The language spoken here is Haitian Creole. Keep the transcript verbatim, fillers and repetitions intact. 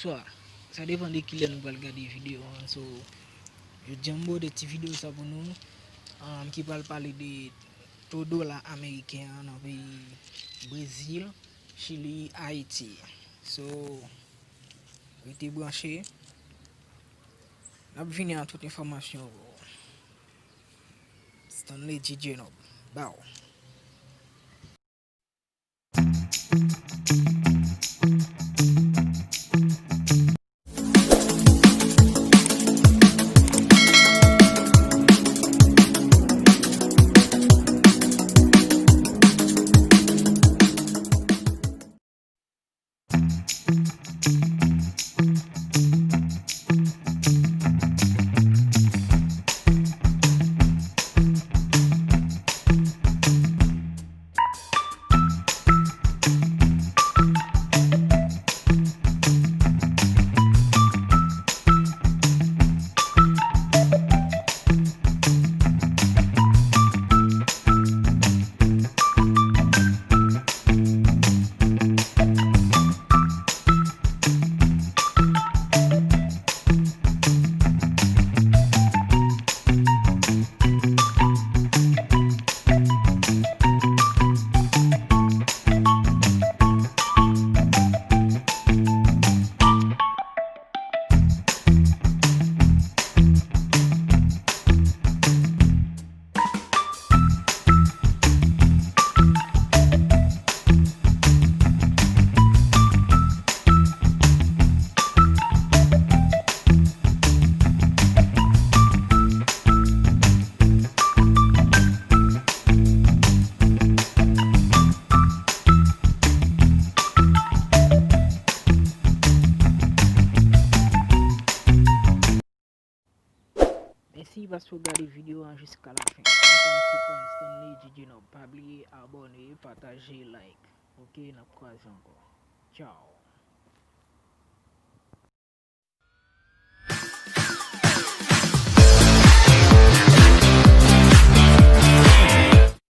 Bonswa. Sa depann de kilè nou pral gade videyo an. So, jodi a m pote ti videyo sa pou nou, um, ki pral pale de to dola ameriken an nan peyi Brezil, Chili, Ayiti. So, rete branche. N ap vini ak tout enfòmasyon. Stanley G J Nob. Bow. Mèsi paske w gade videyo an jiska lafen. Kontan sipòt Stanley G J Nob. Pa bliye abòne, pataje, like. Ok, n ap kwaze ankò. Tchao.